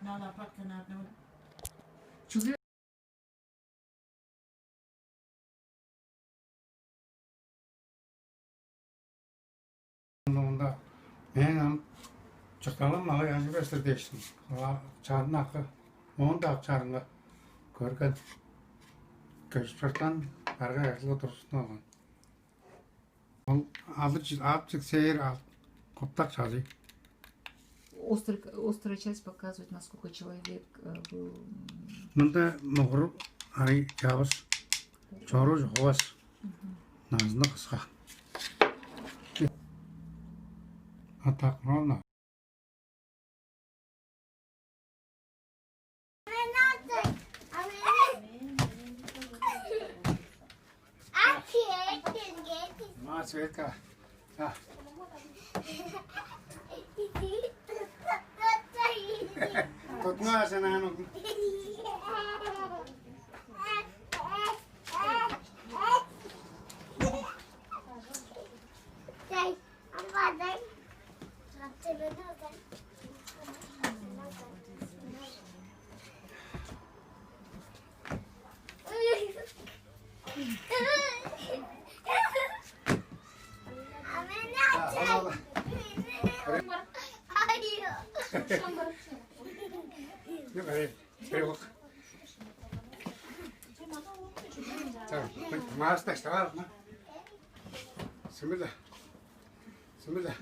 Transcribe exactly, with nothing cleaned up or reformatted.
На лопатка на одного. Чүге мында мен ам чуртталгам малай ажы бестер дээшсин. Чарын акы, моон да ап чарынга көрген. Көчүп чортан арга ажылга турузун алган. Ол алыр чы- ап чык сээр ал коптак чалый. Острый, острая часть показывает, насколько человек э, был. Мында мугур ай чабыс чоруу чугувас назында кыска. А так ровно. Ма Светка. А. Тутма сен аны. Yok, hayır. Yok. Tamam. Maas da işte var mı? Simile. Simile.